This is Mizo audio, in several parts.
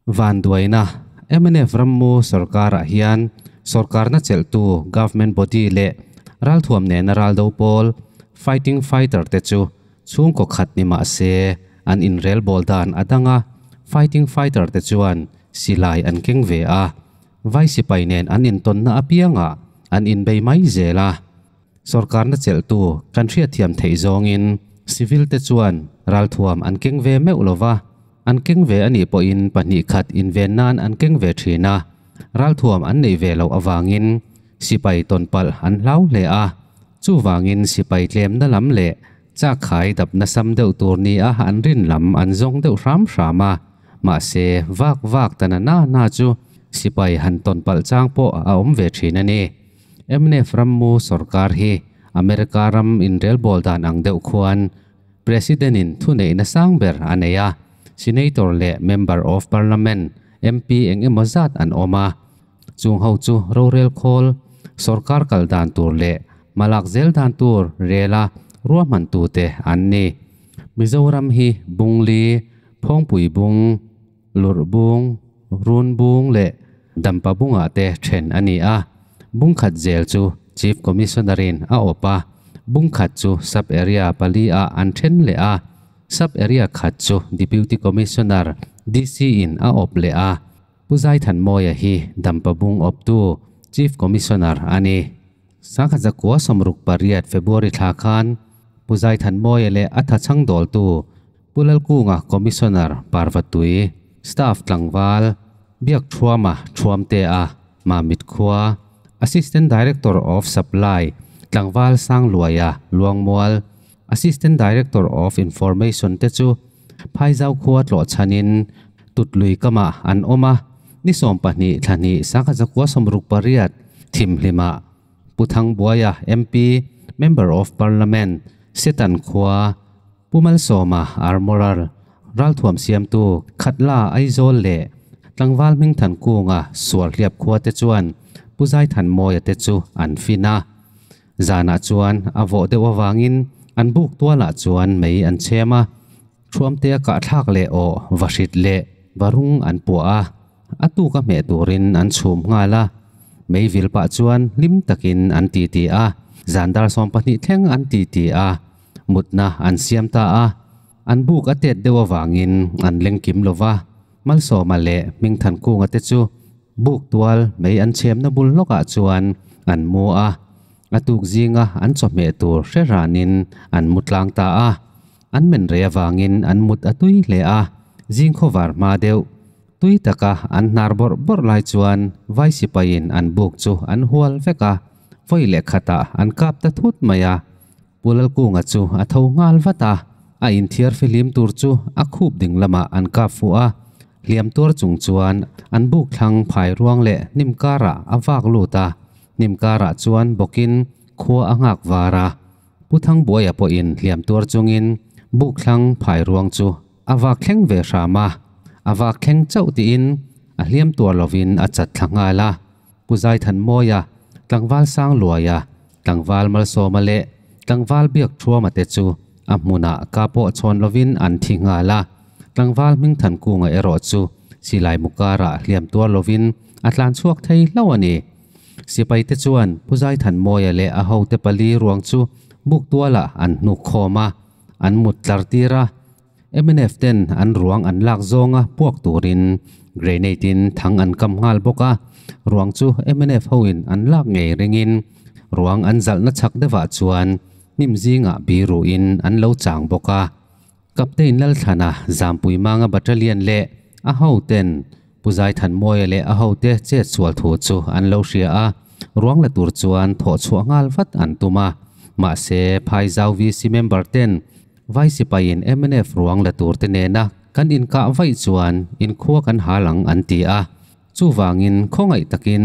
Vanduaina, mnf rammu sorkarah hian sorkarna chelhtu government body leh ralthuam nena raldo pawl, fighting fighter, te chu chhungkaw khat ni mah se an inrelbawl dan a dang a, fighting fighter te chuan silai an keng ve a, vai sipai nen an intawnna apiangah an inbei mai zel a. Sorkarna chelhtu kan hriatthiam theih zawngin civil te chuan ralthuam an keng ve meuh lo va, an keng ve a nih pawhin pahnih khat inven nan an keng ve thin a, ralthuam an neih ve loh avangin sipai tawnpalh an hlau hle a, chuvangin sipai tlemna lam leh chakkhai dapna sam deuh tur nia an rin lam an zawng deuh hram hram a, mahse vak vak ta na na na chu sipai han tawnpalh chang pawh a awm ve thin a ni. Mnf rammu sorkar hi America ram inrelbawl dan ang deuh khuan President-in thuneihna sang ber a nei a, Senator leh Member of Parliament, MP, eng emaw zat an awm a. Chung ho chu rorel khawl, sorkar kal dan tur leh hmalak zel dan tur rela ruahmantute an ni. Mizoram hi Bungli, Phawngpui Bung, Lurh Bung, Run Bung leh Dampa Bungah te then a ni a. Bung khat zel chu Chief Commissioner-in a awp a, bung khat chu Sub Area pali-ah an then leh a, Sub Area khat chu Deputy Commissioner, DC, in a awp leh a. Pu Zaithanmawia hi Dampa Bung awptu Chief Commissioner a ni. Sangkhat 1968 February thla khan Pu Zaithanmawia leh a thachhang dawltu Pu Lalkunga Commissioner Parvatui, Staff tlangval Biakthuama Thuamtea, Mamit khua, Assistant Director of Supply tlangval Sangluaia Luangmual, Assistant Director of Information te chu Phaizau khua tlawh chhanin Tutlui kamah an awm a, ni 12 thla hnih 1968 thimhlimah Pu Thangbuaia MP, Member of Parliament, Setan khua, Pu Malsawma Armourer, Ralthuam siamtu Khatla Aizawl leh Tlangval Hmingthankunga Sualhliap khua te chuan Pu Zaithanmawia te chu an fin a. Zanah chuan a vawh deuh avangin an buk tualah chuan mei an chhem a, Thuamtea kahthlak leh aw vahrit leh varung an puah a, a tuk a hmeh turin an chhum nghal a. Mei vil pah chuan hlim takin an titi a, zan dar 12 thleng an titi a, mutna an siam ta a. An buk a tet deuh avangin an leng kim lo va, Malsawma leh Hmingthankunga te chu buk tual mei an chhemna bul lawkah chuan an mu a, a tuk zinga an chawhmeh tur hre ranin an mu tlang ta a. An men rei avangin an mut a tui hle a, zing khawvar hma deuh. Tui taka an hnar bawrh bawrh lai chuan vai sipaiin an buk chu an hual vek a, vawi leh khatah an kap ta thut mai a. Pu Lalkunga chu a tho nghal vat a, a inthiar fihlim tur chu a khup ding lamah an kap fuh a, hliam tuar chung chuan an buk thlang phai ruang leh hnim karah a vak lut a, hnim karah chuan bawkin khua a nghak var a. Pu Thangbuaia pawhin hliam tuar chungin buk thlang phai ruang chu a vak thleng ve hram a, a vak thleng chauh tiin a hliam tuar lovin a chat thla nghal a. Pu Zaithanmawia, Tlangval Sangluaia, Tlangval Malsawma leh Tlangval Biakthuama te chu a hmunah ka pawh chhawn lovin an thi nghal a. Tlangval Hmingthankunga erawh chu silai mukarah hliam tuar lovin a tlan chhuak thei hlauh a ni. Sipaite chuan Pu Zaithanmawia leh a hote pali ruang chu buk tualah an hnuk khawm a, an mut tlar tir a. Mnf ten an ruang an lak zawnga puak turin grenade in thang an kam nghal bawk a, ruang chu mnf hoin an lak ngei ringin ruang an zalhna chhak deuhah chuan hnim zingah biruin an lo chang bawk a. Captain Lalthlana Zampui Manga Battalion leh a hoten Pu Zaithanmawia leh a hote chet sual thu chu an lo hria a, ruang la tur chuan thawh chhuah nghal vat an tum a. Mahse, Phaizau VC member ten Vai sipaiin mnf ruang la tur te nena kan inkah vaih chuan inkhua kan hal ang an ti a. Chuvangin khawngaih takin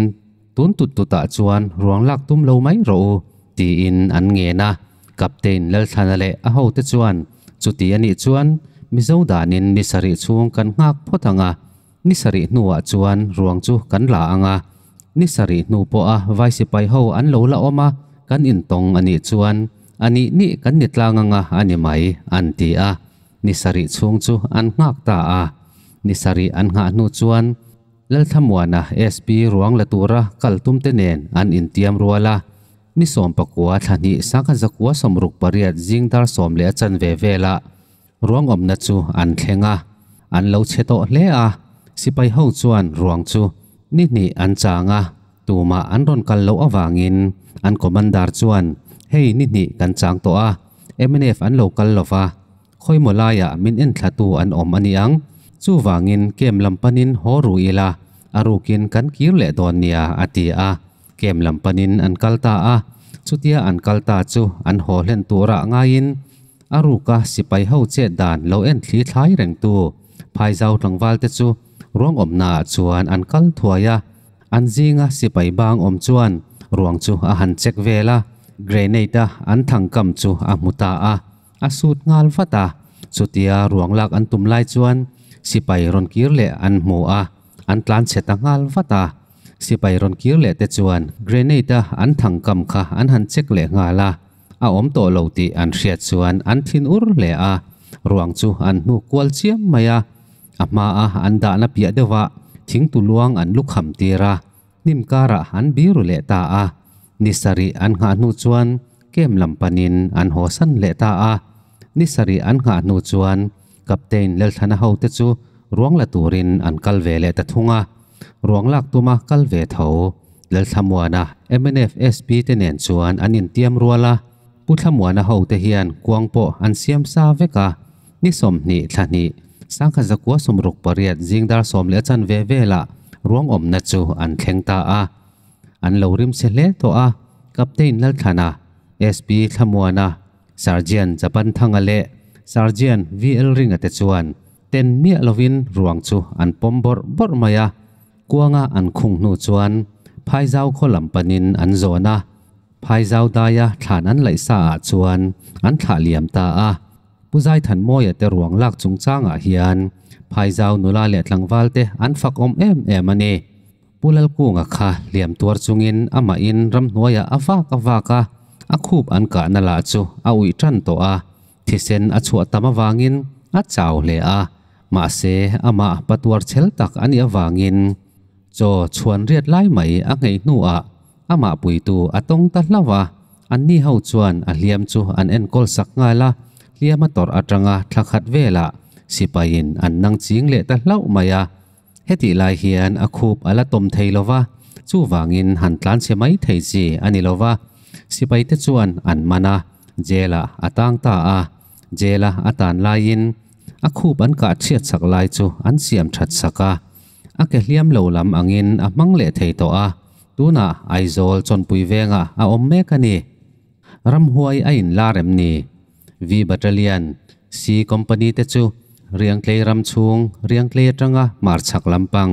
tun tut tutah chuan ruang lak tum lo mai rawh u, tiin an ngen a. Captain Lalthlana leh a hote chuan chuti a nih chuan Mizo danin ni sarih chhung kan nghak phawt ang a, ni sarih hnuah chuan ruang chu kan la ang a, ni sarih hnu pawha vai sipai ho an lo la awm a, kan intawng a nih chuan a nih nih kan ni tlang ang a a ni mai, an ti a. Ni sarih chhung chu an nghak ta a. Ni sarih an nghah hnu chuan Lalthlamuana SP ruang la tura kal tumte nen an intiam rual a. Ni 19 thla hnih sangkhat zakua 68 zing dar sawm leh a chanve velah ruang awmna chu an thleng a, an lo chhe tawh hle a. Sipai ho chuan ruang chu ni hnih an chang a, tumah an rawn kal loh avangin an commander chuan hei ni hnih kan chang tawh a, mnf an lo kal lo va, khawimaw laiah min enthlatu an awm a ni ang, chuvangin kem lam panin haw ru ila, a rukin kan kir leh dawn nia a ti a. Kem lam panin an kal ta a, chutia an kal ta chu an haw hlen turah ngaiin a ruka sipai ho chet dan lo en thli thlai rengtu Phaizau tlangval te chu ruang awmnaah chuan an kal thuai a, an zinga sipai bang awm chuan ruang chu a han check vel a, grenade a an thangkam chu a hmu ta a, a sut nghal vat a, chutia ruang lak an tum lai chuan sipai rawn kir leh an hmu a, an tlan chhe ta nghal vat a. Sipai rawn kir leh te chuan grenade a an thangkam kha an han check leh nghal a, a awm tawh lo tih an hriat chuan an thin ur hle a, ruang chu an hnuk kual chiam mai a, a hma a an dahna piah deuhah thingtu luang an lu kham tir a, hnim karah an biru leh ta a, ni sarih an nghah hnu chuan kem lam panin an hawsan leh ta a, ni sarih an nghah hnu chuan Captain Lalthlana hote chu ruang la turin an kal ve leh ta thung a, ruang lak tuma kal ve tho Lalthlamuana mnf SP te nen chuan an intiam rual a, Pu Thlamuana hote hian kuang pawh an siam sa vek a, ni 20 thla hnih sangkhat zakua 68 zing dar sawm leh a chanve velah ruang awmna chu an thleng ta a, an lo rim che hle tawh a, Captain Lalthlana, SP Thlamuana, Sergeant Japanthanga leh Sergeant VL Ringa te chuan ten miah lovin ruang chu an pawm bawrh bawrh mai a, kuanga an khung hnu chuan Phaizau khaw lam panin an zawn a, Phaizau daia thlan an laih sa ah chuan an thlah liam ta a. Pu Zaithanmawia te ruang lak chungchangah hian Phaizau nula leh tlangval te an fakawm em em a ni. Pu Lalkunga kha hliam tuar chungin amahin ramhnuaiah a vak a vak a, a khup an kahna lah chu a uih tan tawh a, thisen a chhuah tam avangin a chau hle a, mahse amah patuar chhel tak a nih avangin chaw chhuan riat lai mai a nghei hnuah amah puitu a tawng ta hlauh a, anni ho chuan a hliam chu an enkawl sak nghal a, hliam a tawrh atanga thla khat velah sipaiin an nang ching leh ta hlauh mai a. Hetih lai hian a khup a la tawm thei lo va, chuvangin han tlan chhe mai thei chi a ni lo va. Sipaite chuan an man a, jail-ah a tang ta a. Jail-a a tan laiin a khup an kah chhiat chak lai chu an siam that sak a. A ke hliam lo lam angin a hmang leh thei tawh a, tunah Aizawl chawnpui vengah a awm mek a ni. Ramhuai a inlar em ni? V Battalion, C Company te chu Riangtlei ram chhung Riangtlei atanga hmarchhak lampang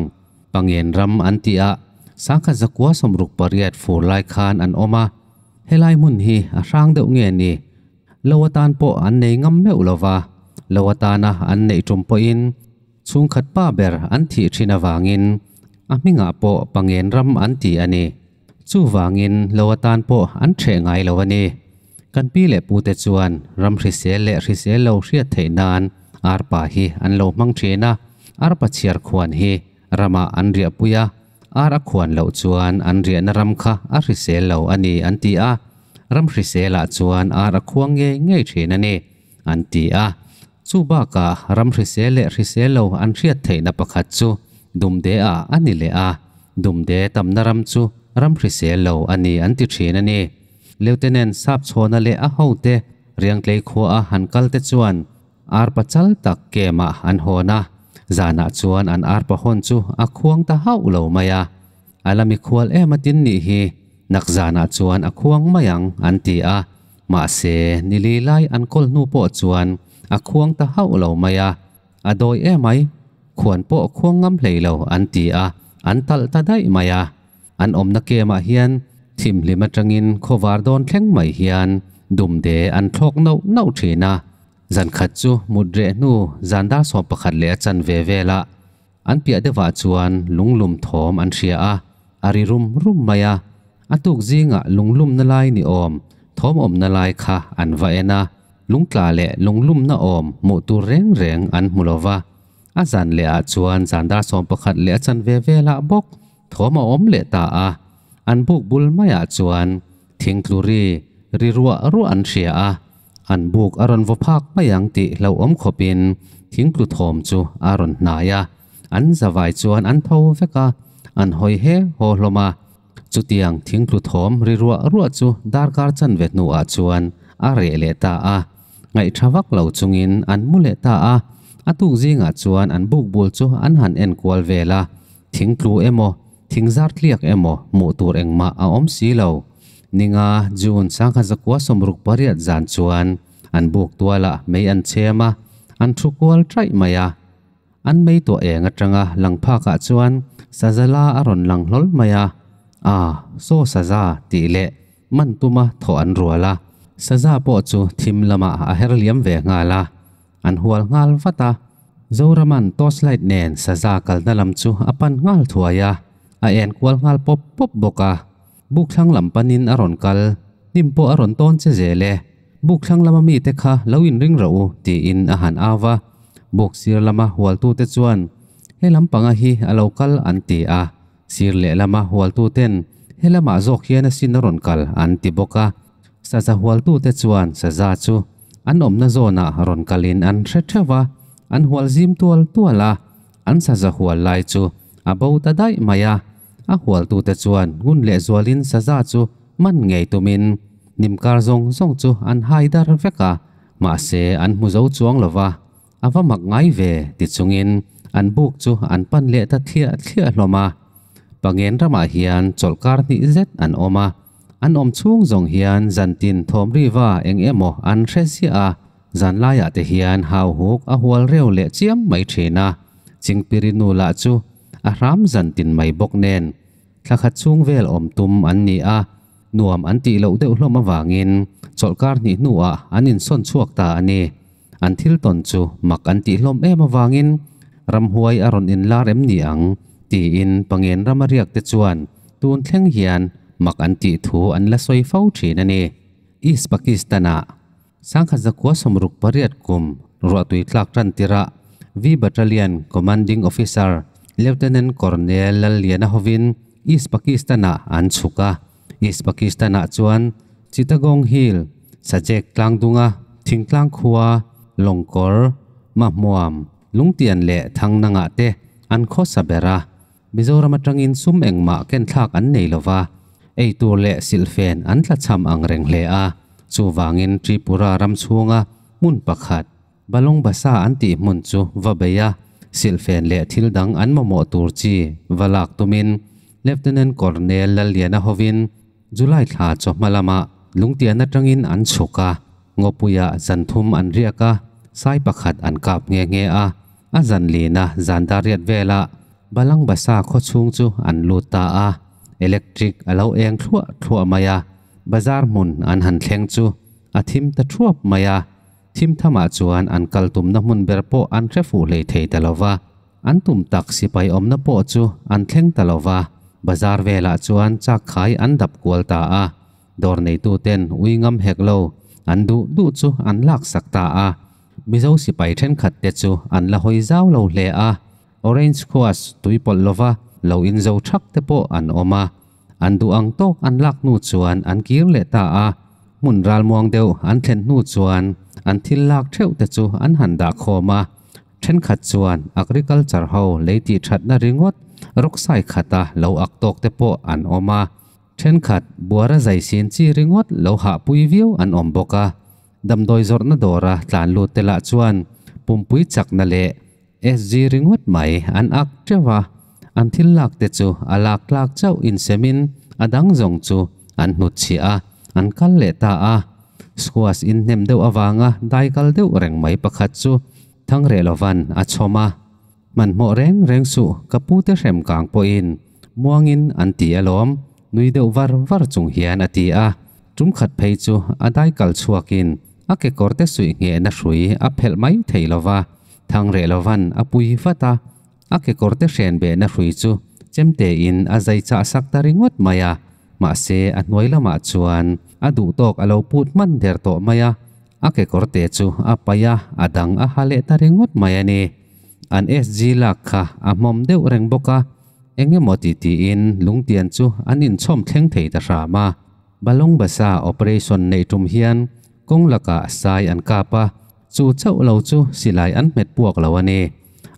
Pangen ram an tih ah sangkhat zakua 68 fur lai khan an awm a, helai hmun hi a hrang deuh nge ni? Lo atan pawh an nei ngam meuh lova, lo atana an neih tum pawhin chhungkhat pa ber an thih thin avangin a hmingah pawh Pangen ram an ti a ni. Chuvangin lo atan pawh an ṭheh ngai lo a ni. Kan pi leh pute chuan ram hrisel leh hrisel lo hriat theih nan arpa hi an lo hmang ṭhin a, arpa chhiar khuan hi ramah an riahpui a, ar a khuan loh chuan an riahna ram kha a hrisel lo a ni an ti a, ram hriselah chuan ar a khuang ngei ngei ṭhin a ni an ti a. Chu bakah ram hrisel leh hrisel lo an hriat theihna pakhat chu dumde ah a ni leh a, dumde tamna ram chu ram hrisel lo a ni an ti ṭhin a ni. Lieutenant Sapchhawna leh a hote Riangtlei khua a han kal te chuan arpa chal tak kemah an hawn a, zanah chuan an arpa hawn chu a khuang ta hauh lo mai a. A la mikhual em a tin nih hi, nak zanah chuan a khuang mai ang an ti a, mahse nili lai an kawl hnu pawh chuan a khuang ta hauh lo mai a, a dawi emai, khuan pawh khuang ngam hlei lo an ti a, an talh ta daih mai a. An awmna kemah hian thimhlim atangin khawvar dawn thleng mai hian dumde an thlawk nauh nauh thin a. Zan khat chu mut reh hnu zan dar 11 leh a chanve velah an piah deuhah chuan lunglum thawm an hria a, a ri rum rum mai a. A tuk zingah lunglumna lai ni awm thawm awmna lai kha an va en a, lungtla leh lunglumna awm hmuh tur reng reng an hmu lo va. A zan lehah chuan zan dar 11 leh a chanve velah bawk thawm a awm leh ta a, an buk bul maiah chuan thingtlu ri ri ruah ruah an hria a, an buk a rawn vaw phak mai ang tih hlauhawm khawpin thingtlu thawm chu a rawn hnai a, an zavai chuan an tho vek a, an hawi he haw hlawm a. Chutiang thingtlu thawm ri ruah ruah chu darkar chanve hnuah chuan a reh leh ta a, ngaihtha vak lo chungin an mu leh ta a. A tuk zingah chuan an buk bul chu an han en kual vel a, thingtlu emaw, thingzar tliak emaw hmuh tur engmah a awm si lo. Ninga, June, 1968 zan chuan an buk tualah mei an chhem a, an thu kual taih mai a. An mei tuah eng atanga lang phakah chuan Sazala a rawn lang hlawl mai a, A, saw Saza tih leh man tuma thawh an rual a. Saza pawh chu thim lamah a her liam ve nghal a, an hual nghal vat a. Zoraman torchlight nen Saza kalna lam chu a pan nghal thuai a, a en kual nghal pawp pawp bawk a. Buk thlang lam panin a rawn kal, hnim pawh a rawn tawn che zel e. Buk thlang lama mite kha lo inring rawh u, tiin a han au va. Buk sir lama hualtute chuan, He lam panga hi a lo kal, an ti a. Sir lehlama hualtuten, He lamah zawk hian a sin a rawn kal, an ti bawk a. Saza hualtute chuan saza chu an awmna zawnah rawn kalin an hre theuh va, an hual zim tual tual a. An saza hual lai chu a bo ta daih mai a, a hualtute chuan ngun lehzualin saza chu man ngei tumin nimkar zawng zawng chu an hai dar vek a, mahse an hmu zo chuang lo va, a va mak ngai ve ti chungin an buk chu an pan leh ta thliah thliah hlawm a. Pangen ramah hian chawlhkar hnih zet an awm a, an awm chhung zawng hian zantin thawmriva eng emaw an hre ziah a, Zanlaiah te hian hauhuk a hual reu leh chiam mai thin a, Chingpiri nu lah chu a hram zan tin mai bawk nen thla khat chhung vel awm tum an ni a, nuam an tih loh deuh hlawm avangin chawlhkar hnih hnuah an insawn chhuak ta a ni. An thil tawn chu mak an tih hlawm em avangin ramhuai a rawn inlar em ni ang tiin Pangen rama riak te chuan tun thleng hian mak an tih thu an la sawi fo thin a ni. East Pakistan-ah 1968 kum ruahtui tlak tan tirah V Battalion Commanding Officer Lieutenant Colonel Lalliana hovin East Pakistan-ah an chhuk a. East Pakistan-ah chuan Chittagong Hill, Sajek tlangdunga thingtlang khua, Lawngkawr, Mahmuam, Lungtian leh Thangnangah te an khawsa ber a. Mizoram atangin sum engmah kenthlak an nei lova, ei tur leh silhfen an tlachham ang reng hle a, chuvangin Tripura ram chhunga hmun pakhat, Balong Basa an tih hmun chu va bei a, silhfen leh thil dang an mamawh tur chi va lak tumin Lieutenant Colonel Lalliana hovin July thla chawhma lamah Lungtian atangin an chhuk a, Ngawpuiah zan thum an riak a, sai pakhat an kap nghe nghe a, a zan lina zan dariat velah Balang Basa khaw chhung chu an lut ta a, electric a lo eng thluah thluah mai a, bazar hmun an han thleng chu a thim ta thuap mai a, thim thamah chuan an kal tumna hmun ber pawh an hre fuh hlei thei ta lo va, an tum tak sipai awmna pawh chu an thleng ta lo va, bazar velah chuan chak khai an dap kual ta a. Dawr neituten ui ngam hek lo, an duh duh chu an laksak ta a. Mizo sipai thenkhat te chu an la hawi zau lo hle a, Orange Squash tui pawlh lova lo inzo thak te pawh an awm a. An duh ang tawk an lak hnu chuan an kir leh ta a. Hmun ralmuang deuh an thlen hnu chuan an thil lak theuh te chu an han dah khawm a. Thenkhat chuan agriculture ho lei tih thatna ringawt rawksai khata lo ak tawk te pawh an awm a. Thenkhat buara zai sin chi ringawt lo hahpui viau an awm bawk a, damdawi zawrhna dawra tlan lut te lah chuan pumpui chakna leh SG ringawt mai an ak teuh a, an thil lak te chu a lak tlak chauh insemin a dang zawng chu an hnutchhiah a, an kal leh ta a. Squash inhnem deuh avanga dai kal deuh reng mai pakhat chu Thangreh lovan a chhawm a. Hmanhmawh reng reng suh ka pute hrem kang pawhin muangin an ti alawm, nui deuh var var chung hian a ti a. Tum khat phei chu a dai kal chhuakin a kekawrte suih nghehna hrui a phelh mai thei lova, thang reh lovan a pui vat a. A kekawrte hren behna hrui chu chemtein a zai chah sak ta ringawt mai a, mahse a hnuai lamah chuan a duhtawk a lo put hman der tawh mai a. A kekawrte chu a paih a, a dang a ha leh ta ringawt mai a ni. An SG lak kha a hmawm deuh reng bawk a, eng emaw ti tiin lungtian chu an inchhawm thleng thei ta hram a. Balong Basa operation neih tum hian kawng lakah sai an kap a, chu chauh lo chu silai an hmet puak lo a ni.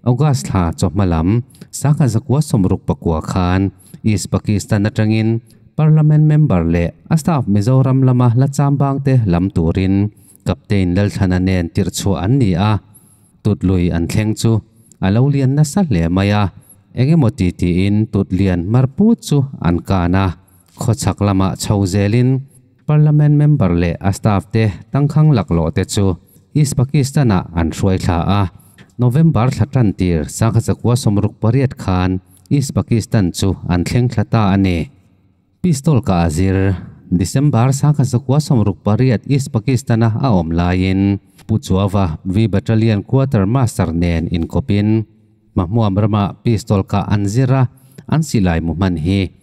August thla chawhma lam sangha zakua sawmruk pakua khan East Pakistan atangin Parliament member leh a staff Mizoram lama la chambang te lam turin Captain Lalthlana nen tirhchhuah an ni a. Tut lui an thleng chu a lo lian nasa hle mai a, engemaw ti tiin tut lian mar put chu an kan a, khawchhak lamah chho zelin Parliament member leh a staff te tangkhang laklawh te chu East Pakistan ah an hruai thla a. November thla tan tir sangha zakua 68 khan East Pakistan chu an thleng thla ta a ni. Pistol ka a zir. December 1968 East Pakistan-a a awm laiin Pu Chuava V Battalion Quarter Master nen inkawpin Mahmuam rama pistol kah an zir a, an silai mu hman hi.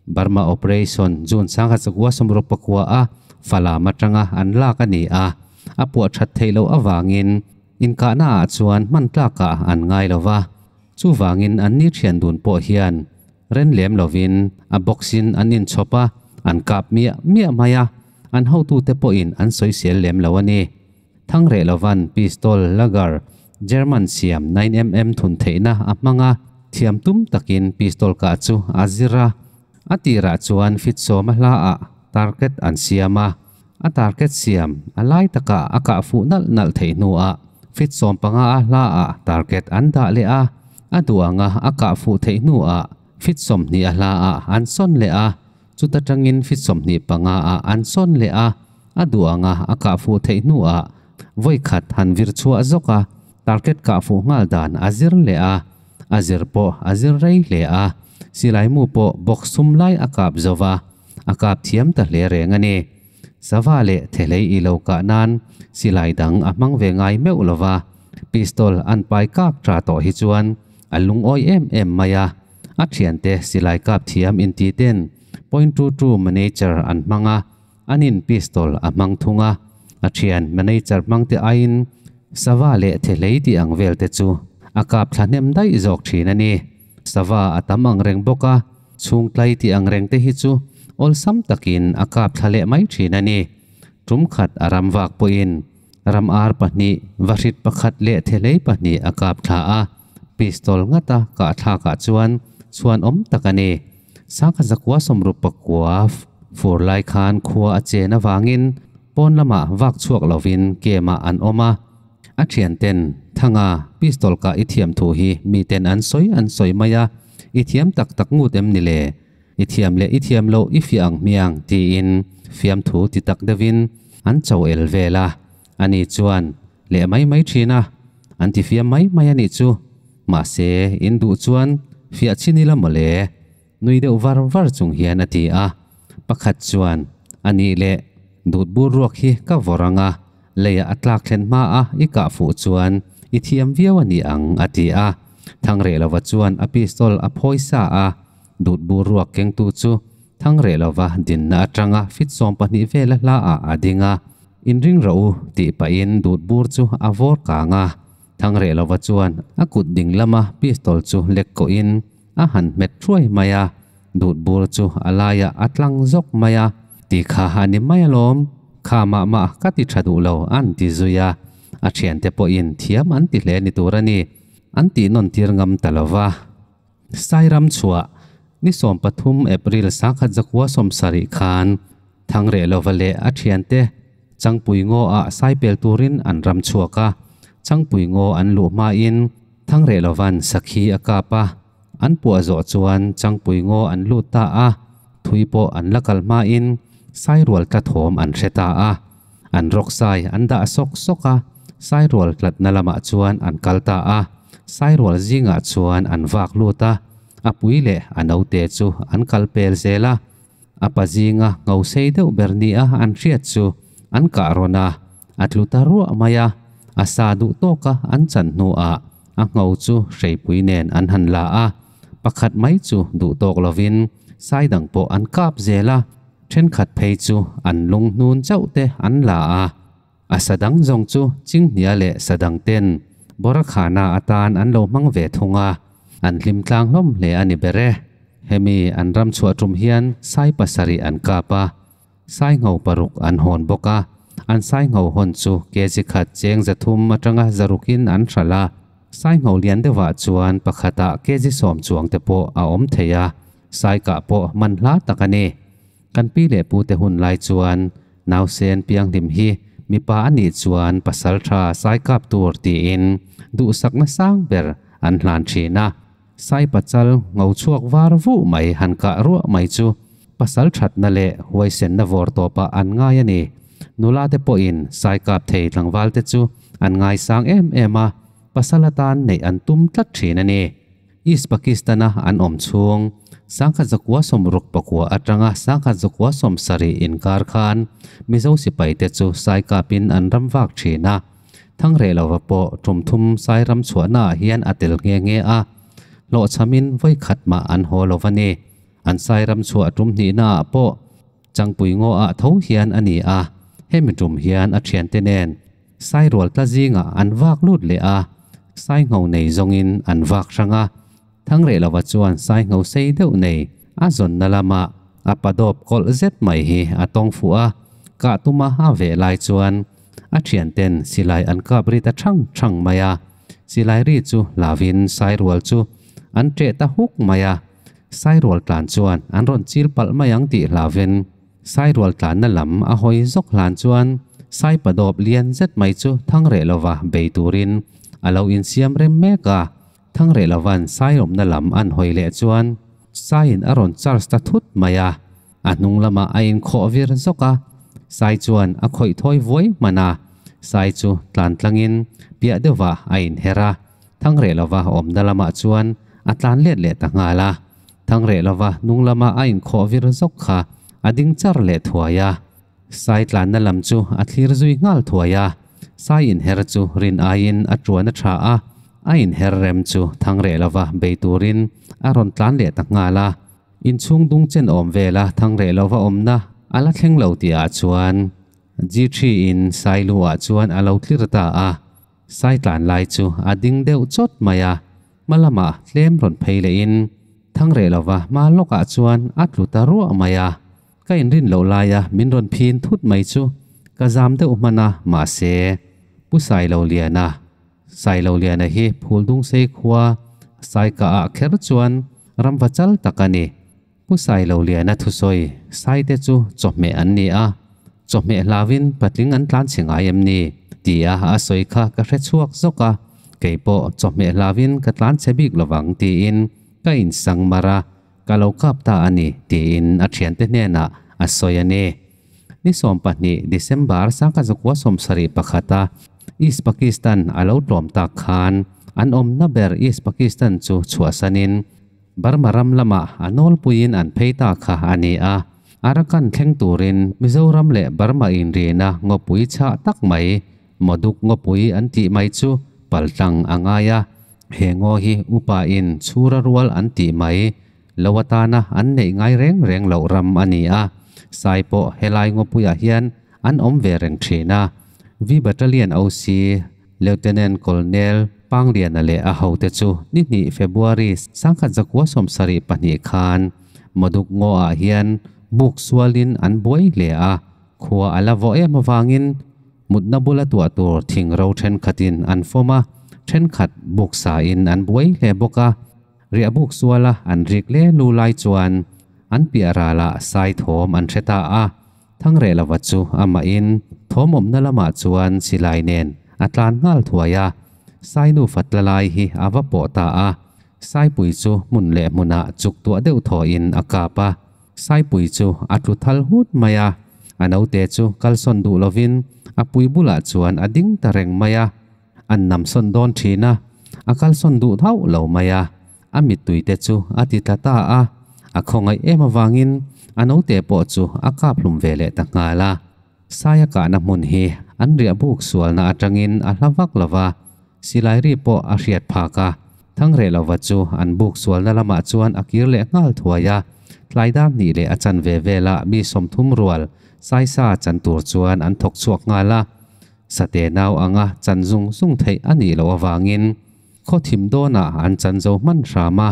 Burma Operation June 1969 a Falam atanga an lak a ni a, a puah that theih loh avangin inkahna ah chuan hman tlakah an ngai lo va, chuvangin an ni thian dun pawh hian Ren lem lovin a box-in an inchhawp a, an kap miah miah mai a, an hotute pawhin an sawisel lem lo a ni. Thangreh lovan pistol Lager, German siam 9mm thun theihna a hmang a, thiam tum takin pistol kah chu a zir a. A tirah chuan fit sawma hlaah target an siam a, a target siam a lai takah a kah fuh nalh nalh theih hnuah fit 15 a hlaah target an dah leh a, A duh anga a kah fuh theih hnuah fit 20 a hlaah an sawn leh a, chuta tangin fit 25 ah an sawn leh a, a duh anga a kah fuh theih hnuah vawi khat han vir chhuah zawk a, target kah fuh nghal dan a zir leh a, a zir pawh a zir rei hle a, silai mu pawh box thum lai a kap zo va, a kap thiam ta hle reng a ni. Sava leh thehlei i lo kah nan silai dang a hmang ve ngai meuh lo va, pistol an pai kak tha tawh hi chuan a lungawi em em mai a. A thiante silai kap thiam inti ten point two two manager an hmang a, anin pistol a hmang thung a. A thian manager hmangte aiin sava leh thehlei tih ang vel te chu a kap thla hnem daih zawk thin a ni. Sava a tam ang reng bawk a, chhungtlai tih ang reng te hi chu awlsam takin a kap thla leh mai thin a ni. Tum khat a ram vak pawhin ram ar pahnih, vahrit pakhat leh thehlei pahnih a kap thla a, pistol ngata kah thlakah chuan chhuan awm tak a ni. Sangha zakua sawmruk pakua fur lai khan khua a chen avangin pawn lamah vak chhuak lovin camp-ah an awm a. A thianten, Thanga, pistol kah i thiam thu hi miten an sawi an sawi mai a, i thiam tak tak ngut em ni le? I thiam leh i thiam loh i fiah ang hmiang tiin fiamthu ti tak deuhin an cho el vel a, ani chuan leh mai mai thin a, an ti fiam mai mai a nih chu. Mahse, in duh chuan fiah chin ila mawle, nui deuh var var chung hian a ti a. Pakhat chuan, A nih leh, dut bur ruak hi ka vawrh ang a, leiah a tlak thlen hma a i kah fuh chuan i thiam viau a ni ang, a ti a. Thangreh lova chuan a pistol a phawi sa a. Dut bur ruak kengtu chu Thangreh lova dinna atanga fit 12 vela hla ah a ding a, Inring rawh u tih pahin dut bur chu a vawr kang a. Thangreh lova chuan a kut ding lama pistol chu lek kawhin a han hmet thuai mai a, dut bur chu a laiah a tlang zawk mai a. Ti kha a ni mai alawm, kha mah mah ka ti tha duh lo an ti zui a, a thiante pawhin thiam an ti hle ni tur a ni, an tih nawn tir ngam ta lova. Sairam chhuah ni 13 April 1970 khan Thangreh lova leh a thiante Changpui ngaw ah saipel turin an ram chhuak a, Changpui ngaw an luh hmain Thangreh lovan sakhi a kap a, an puah zawh chuan Changpui ngaw an lut ta a, thui pawh an la kal hmain Sairual tla thawm an hre ta a, an rawk sai an dah sawk sawk a, Sairual tlatna lamah chuan an kal ta a. Sairual zingah chuan an vak lut a, a pui leh a naute chu an kal pel zel a. A pa zinga ngho sei deuh ber nia an hriat chu an kah rawn a, a tlu ta ruah mai a. A sa duh tawka an chan hnuah a ngho chu hreipui nen an han la a, pakhat mai chu duh tawk lovin sai dang pawh an kap zel a, thenkhat phei chu an lung hnun chauh te an la a. A sa dang zawng chu Chinghnia leh sa dang ten Bawra khahna atan an lo hmang ve thung a, an hlim tlang hlawm hle a ni ber e. Hemi an ram chhuah tum hian sai pasarih an kap a, sai ngho paruk an hawn bawk a, an sai ngho hawn chu kg khat cheng zathum atanga zarukin an hralh a, sai ngho lian deuhah chuan pakhatah kg sawm chuang te pawh a awm thei a, sai kah pawh man hla tak a ni. Kan pi leh pu te hun lai chuan nausen pianghlim hi mipa a nih chuan pasal tha sai kap tur tiin duhsakna sang ber an hlan thin a. Sai pachal ngo chhuak var vuh mai han kah ruah mai chu pasal thatna leh huaisenna vawr tawpah an ngai a ni. Nula te pawhin sai kap thei tlangval te chu an ngaisang em em a, pasal atan neih an tum tlat thin a ni. East Pakistan-a an awm chhung sangkhat zakua sawmruk pakua atanga sangkhat zakua sawmsarih inkar khan Mizo sipaite chu sai kapin an ram vak thin a. Thangreh lova pawh tum thum sai ram chhuahnaah hian a tel nghe nghe a, hlawhchhamin vawi khat mah an haw lo va ni. An sai ram chhuah tum hnihnaah pawh Changpui ngaw ah tho hian a ni a, hemi tum hian a thiante nen sai rual tla zingah an vak lut leh a, sai ngho nei zawngin an vak hrang a. Thangreh lova chuan sai ngho sei deuh nei a zawnna lamah a padawp kawlh zet mai hi a tawng fuh a, kah tuma a veh lai chuan a thianten silai an kap ri ta thang thang mai a, silai ri chu hlauhin sai rual chu an ṭeh ta huk mai a, sai rual tlan chuan an rawn chil palh mai ang tih hlauhin sai rual tlanna lam a hawi zawk hlan chuan sai padawp lian zet mai chu Thangreh lova bei turin a lo insiam rem mek a. Thangreh lovan sai awmna lam an hawi leh chuan saiin a rawn charge ta thut mai a, a hnung lamah a inkhawh vir zawk a, sai chuan a khawih thawi vuai hman a, sai chu tlan tlangin piah deuhvah a inher a, Thangreh lova awmna lamah chuan a tlan let leh ta nghal a, Thangreh lova hnung lama a inkhawh vir zawk kha a ding char leh thuai a. Sai tlanna lam chu a thlir zui nghal thuai a, sai inher chu rin aiin a tuan a tha a, a inher rem chu thang reh lova bei turin a rawn tlan leh ta nghal a. Inchhung dung chen awm vela thang reh lova awmna a la thleng lo tihah chuan G-three in sai lu ah chuan a lo tlir ta a, sai tlan lai chu a ding deuh chawt mai a, hma lamah tlem rawn phei lehin thang reh lova hma lawkah chuan a tlu ta ruah mai a. Ka inrin loh laia min rawn phin thut mai chu ka zam deuh hman a, mahse, Pu Sailoliana, Sailoliana hi Phuldungsei khua Saikaah kher chuan ramva chal tak a ni. Pu Sailoliana thusawi Saite chu chawhmeh an ni a, chawhmeh hlauin patling an tlan chhe ngai em ni? tia a sawi kha ka hre chhuak zawk a, kei pawh chawhmeh hlauin ka tlan chhe bik lovang tiin ka insang mar a. Ka lo kap ta a ni, tiin a thiante hnenah a sawi a ni. Ni 12 December sangkhat 1971 a East Pakistan a lo tlawm tak khan an awmna ber East Pakistan chu chhuahsanin Burma ram lamah a nawlpuiin an phei ta kha a ni a. Arakan thleng turin Mizoram leh Burma inrina ngawpui chhah tak mai Moduk ngawpui an tih mai chu paltlang a ngai a, he ngaw hi upa in chhura rual an tih mai lo atana an neih ngai reng reng loh ram a ni a, sai pawh helai ngawpuiah hian an awm ve reng thin a. V Battalion OC Lieutenant Colonel Pangliana leh a hote chu ni hnih February 1972 khan Moduk ngaw-ah hian buk sualin an buai hle a, khua a la vawh em avangin Mutna bula tuah tur thing ro thenkhatin an fawm a, thenkhat buk sain an buai hle bawk a. Riah buk suala an rik le lu lai chuan an piah ralah sai thawm an hre ta a. Thangreh lova chu amahin thawm awmna lamah chuan silai nen a tlan nghal thuai a. Sai nufa tla lai hi a va pawh ta a. Saipui chu hmun leh hmunah chuk tuah deuh thawhin a kap a. Saipui chu a tlu thal hut mai a, a naute chu kalsawn duh lovin a pui bulah chuan a ding ta reng mai a. An nam sawn dawn thin a, a kalsawn duh hauh lo mai a, a mittuite chu a ti tla ta a. A khawngaih em avangin a naute pawh chu a kap hlum ve leh ta nghal a. Saia kahna hmun hi an riah buk sualna atangin a hla vak lo va, silai ri pawh a hriat phak a. Thangreh lova chu an buk sualna lamah chuan a kir leh nghal thuai a, tlai dar hnih leh a chan ve velah mi 30 rual saisa chan tur chuan an thawk chhuak nghal a. Sate nau anga chan zung zung theih a nih loh avangin khaw thim dawnah an chan zo hman hram a,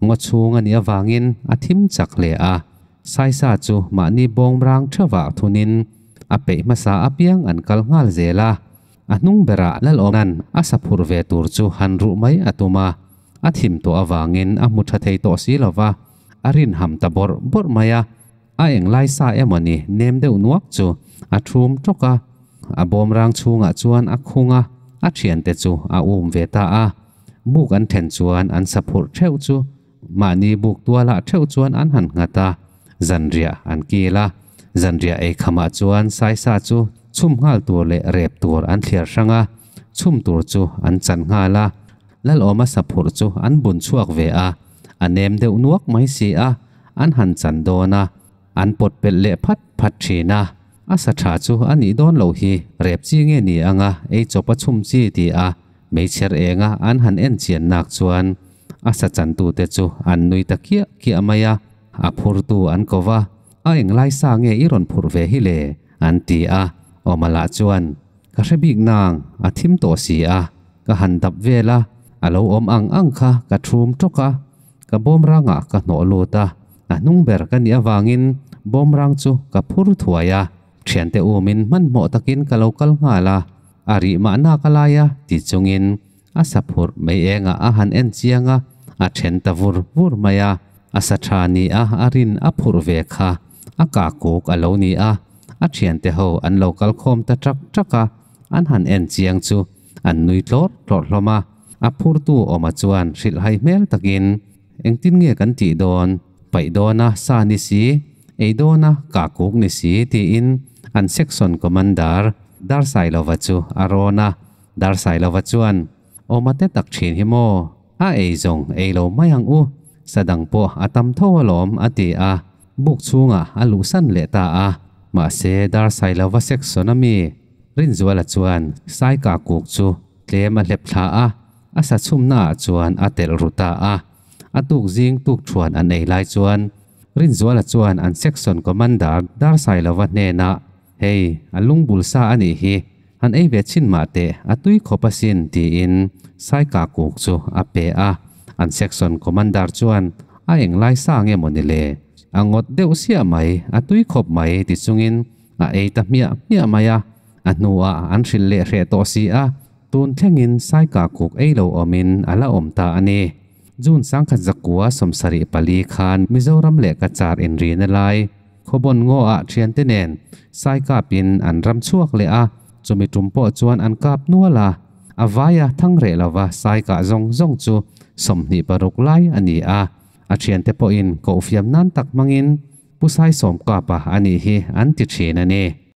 ngaw chhung a nih avangin a thim chak hle a. Saisa chu mahni bawng rang theuhah thunin a peih hmasa apiang an kal nghal zel a, a hnung berah Lalawnan a sa phurh ve tur chu han ruh mai a tum a, a thim tawh avangin a hmu tha thei tawh si lo va, a rin ham ta bawrh bawrh mai a, a englai sa emawni nem deuh nuak chu a thum tawk a, a bawmrang chhungah chuan a khung a, a thiante chu a um ve ta a. Buk an then chuan an sa phurh theuh chu mahni buk tualah theuh chuan an han nghat a, zanriah an kil a. Zanriah ei khamah chuan saisa chu chhum nghal tur leh rep tur an thliar hrang a, chhum tur chu an chan nghal a. Lalawma sa phurh chu an bun chhuak ve a, a nem deuh nuak mai si a, an han chan dawn a, an pawt pelh leh phat phat thin a. A sa tha chu a nih dawn loh hi, rep chi nge ni anga ei chawp a chhum chi ti a meichher enga an han en chian nak chuan a sa chantute chu an nui ta kiah kiah mai a, a phurtu an ko va, A englai sa nge i rawn phurh ve hi le? an ti a, Awmala chuan, Ka hre bik nang, a thim tawh si a, ka han dap vel a, a lo awm ang ang kha ka thum tawk a, ka bawmrangah ka hnawh lut a, a hnung ber ka nih avangin bawmrang chu ka phur thuai a, thiante umin hmanhmawh takin ka lo kal nghal a, a rih mahna ka lai a ti chungin a sa phurh mei engah a han en chiang a, a then ta vur vur mai a, a sa tha ni a a rin a phurh ve kha a kakuk a lo ni a, a thiante ho an lo kal khawm ta ṭak ṭak a, an han en chiang chu an nui tlawrh tlawrh hlawm a, a phurtu awma chuan hrilhhai hmel takin, Engtin nge kan tih dawn? Paih dawna sa ni si, ei dawna kakuk ni si tiin an section commander Darsailova chu a rawn a, Darsailova chuan, Awma te tak thin hi maw? A ei zawng ei lo mai ang u, sa dang pawh a tam tho alawm a ti a, buk chhungah a luhsan leh ta a, mahse Darsailova section a mi Rinzuala chuan Saika kuk chu tlem a hlep thla a, a sa chhumnaah chuan a telh ru ta a. A tuk zing tuk thuan an ei lai chuan Rinzuala chuan an section commander Darsailova hnenah, Hei, a lungbul sa a nih hi, han ei ve chhin mah teh, a tui khawp asin, tiin Saika kuk chu a pe a. An section commander chuan, A englai sa nge maw ni le? A ngawt deuh siah mai, a tui khawp mai, ti chungin a ei ta hmiah hmiah mai a. A hnuah an hrilh leh hreh tawh si a, tun thlengin Saika kuk ei lo awmin a la awm ta a ni. June 1974 khan Mizoram leh Cachar inrina lai Khawbawn ngaw-ah thiante nen Sai kapin an ram chhuak leh a, chumi tum pawh chuan an kap nual a, a vaia thang reh lova Sai kah zawng zawng chu 26 lai a ni a, a thiante pawhin kohfiam nan tak hmangin Pu Sai Sawmkapa a nih hi an ti thin a ni.